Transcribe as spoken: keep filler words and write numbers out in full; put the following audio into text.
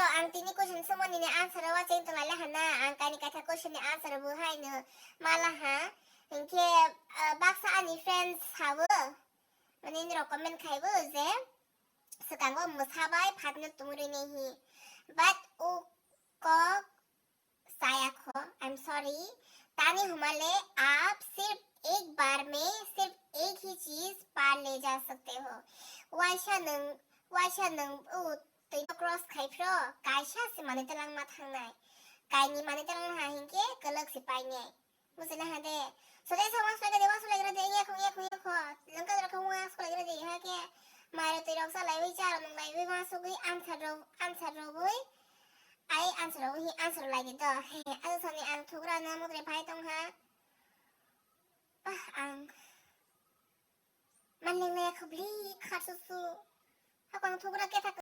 Ang tini question sumoni ni answer o wacheng tong lai hana, ang kaini kaitha question ni answer bo hai no mala ha. Hinkhe, ah, baksa ani friends sabo, mane nirok comment khaibo je swkango mwsa bai phatno tungri ni hi. But o kok saya kho, I'm sorry. Tani humale aap sirf ek baar mein sirf ek hi cheez paar le ja sakte ho. Waisa nang, waisa nang o twi no cross khai phro, kaisa se mane talang ma thangnai. Kaini mane talang ha hinkhe kwlwk se painai. Bujila ha de. Sode sa wang sulai de, wang sulai de, ya khung, ya khung, ya kho. Lengka dora khung wang sulai de, ha ke. Maro twi rok sa lai wi, cha rok nung lai wi, wang sugwi answer rok, answer rok wi. Ai answer rok wi, answer lai de do. Aso sani ang thugra na mudre phai tong ha. Ah, ang. Manleng lai khobli khar su su. Hakang thugra ke thak